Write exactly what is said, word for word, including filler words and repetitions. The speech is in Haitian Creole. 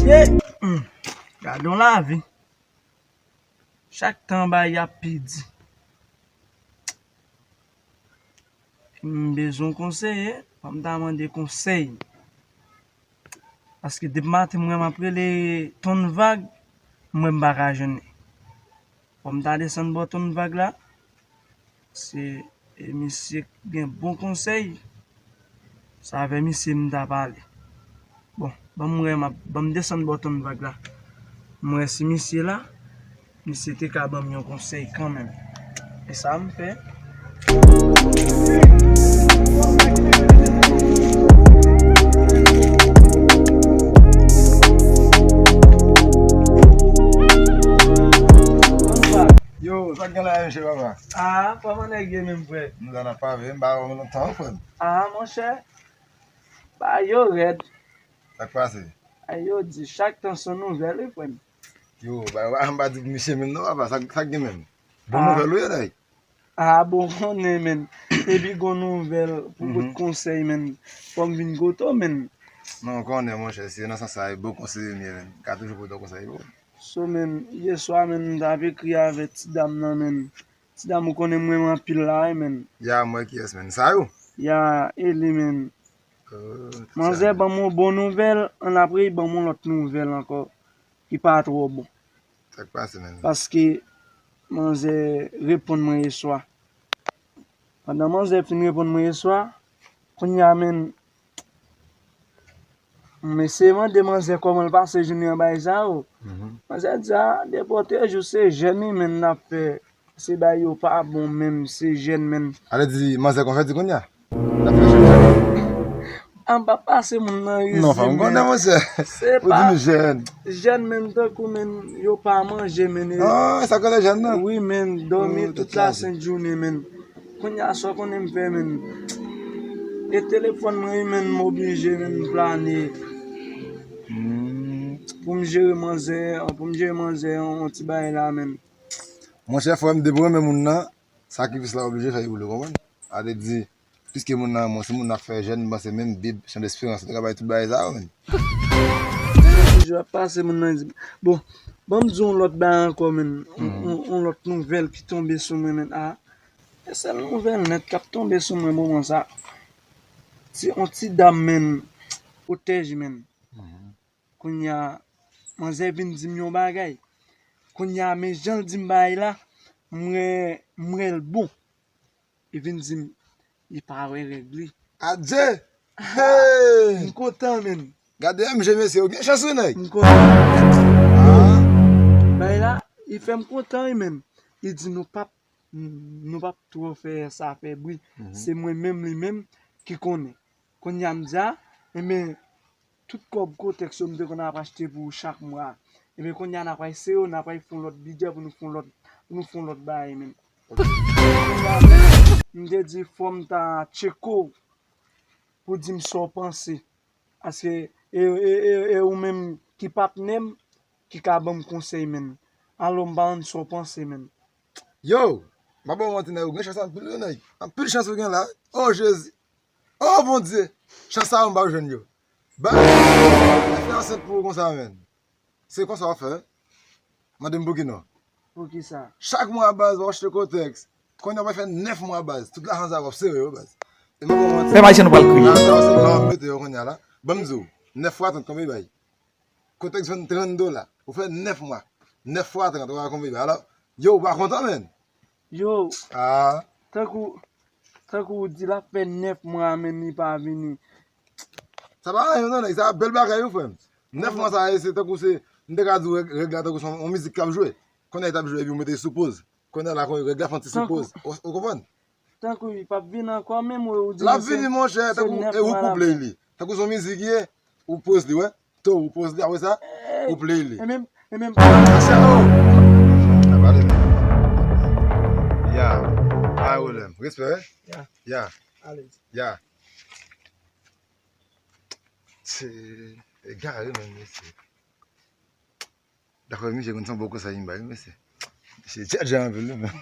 Ye, hmm, gade yon lavi. Chak tan bagay ap pi di. M bezwen konseye, fò m ta mande konsèy. Paske depi maten m wè m ap rele Ton Vag, m wè m pa ka jwenn li. Fò m ta desann bò Ton Vag la. Se, e, misye gen bon konsèy. Se avè misye m ta pale. Bon, ban m wè, m ap, ban m desann bò Ton Vag la. M wè si misye la, misye te ka ban m yon konsèy kanmenm. E sa m fè. Yo, sa k gen la, mesye papa? Ah, kòman nèg ye menm, frè? Nou la n ap pale, m pa wè w lontan, frè m. Ah, monchè, bagay yo rèd. Sa k pase? Ay, yo di, chak tan se yon nouvèl, wi, frè m. Yo, ba, ba, m pa di pou misye menm non, papa, sa, sa k gen menm? Bon nouvèl ou ye, nèg? Ah, bon, konnen, menn. Depi gon nouvèl pou pot konsèy, menn, fò m vin kote w, menn. Non, konnen, monchè, se nan sans sa, e bon konsèy m ye, menn. M ka toujou pote w konsèy, bro. So, menn, yè swa, menn, m t ap ekri avè ti dam nan, menn. Ti dam, ou konnen m renmen anpil la, wi, menn. Ya, m wè kiyès, menn. Sa yo? Ya, e li, menn. Oh, manzè ban m yon bon nouvèl, ann apre, li ban m yon lòt nouvèl ankò, ki pa twò bon. Sa k pase, menn? Paske manzè reponn mwen yè swa. Pandan manzè fin reponn mwen yè swa, kounye a, menn, m eseye mande manzè kòman l pase jounen an bay sa yo. Manzè di, a, depi w te jou se jèn wi, menn, n ap fè. Se bay yo pa bon menm, se jèn, menn. Ale di manzè konfèti kounye a. N ap fè jèn. An pa pase moun nan rizib. Non, fò m konnen, monchè. Se pa jèn. Jèn, menn, tankou, menn, yo pa manje, menn. Ah, sa k rele jèn nan? Wi, menn, dòmi tout la sent jounen, menn. Kounye a, sa w konnen m fè, menn? E telefòn mwen, wi, menn, m oblije, menn, m plane. Pou m jere manzè, pou m jere manzè, yon ti bagay la, menn. Monchè, frè m, depi w renmen moun nan, sakrifis la oblije fè, ou konprann? A te di, piske moun nan renmen w, si moun nan ap fè jèn, m panse menm Bib, Chan Desperans, li ka bay tout bagay sa yo, menn. Toujou ap pase moun nan di, bon, ban m di w yon lòt bagay ankò, menn. Yon, yon, yon lòt nouvèl ki tonbe sou mwen, menn. A, e sèl nouvèl nèt k ap tonbe sou mwen moman sa. Ti, yon ti dam, menn, Otèj, menn. Kounye a, manzè vin di m yon bagay. Kounye a, men jan l di m bagay la, m wè, m wè l bon. Li vin di m, li pa wè règ li. Adje! Hey! M kontan, menn. Gade M G, mesye, ou gen chans, wi, nèg. M kontan. Ah. Bagay la, li fè m kontan, wi, menn. Li di nou p ap, nou p ap twò fè sa fè bri. Se mwen menm, li menm, ki konnen. Kounye a, m di a, enben, tout kòb Kotex yo m te konn ap achte pou ou chak mwa. Ebyen, kounye a, n ap pral sere yo, n ap pral fè yon lòt bidjè pou nou fè yon lòt, pou nou fè yon lòt bagay, menn. Kounye a, m te di, fò m ta tcheke w pou di m sa w panse. Paske, e, e, e, e ou menm ki patnè m, ki ka ban m konsèy, menn. Alò, m pa konn sa w panse, menn. Yo, m pa ba w manti, nèg, ou gen chans anpil, wi, nèg. Anpil chans ou gen la. Oh, Jezi. Oh, Bondye! Chans sa yo m p ap jwenn yo. Ba, fi ansent pou ou konsa, menn. Se konsa w ap fè? Mande m pou ki non. Pou ki sa? Chak mwa, baz, w ap achte Kotex. Kounye a w ap fè nèf mwa, baz. Tout lajan sa w ap sere yo, baz. E m ap ba w manti. Pèp ayisyen, nou pral kriye. Lajan sa yo, se la w ap mete yo kounye a la. Ban m di w, nèf fwa trant, konbyen bay? Kotex vann trant dola. Ou fè nèf mwa. Nèf fwa trant, ou wè konbyen bay? Alò, yo, ou pa kontan, menn? Yo. Ah. Tankou, tankou ou di l ap fè nèf mwa, menn, li pa vini. Sa pa anyen, non, nèg. Sa bèl bagay, wi, frè m. Nèf mwa sa, se tankou se, m te ka di w règ, règ la tankou se yon, yon mizik k ap jwe. Kounye a, li t ap jwe, epi ou mete sou poz. Kounye a la, règ la fè yon ti sou poz. Ou, ou konprann? Tankou li p ap vin ankò menm, ou di l ap vini, monchè, tankou, e ou k play li. Tankou se yon mizik ye, ou poz li, wè. To, ou poz li, apre sa, ou play li. E menm, e menm. Monchè, oh! Sa pale, men. Ya, pa pwoblèm. Respè, wè. Ya. Ya. Alèz. Ya. Se egare, menm, mesye. Dakò, misye konn se yon bon konsèy m bay, mesye. Misye djadja anpil, wi, menm.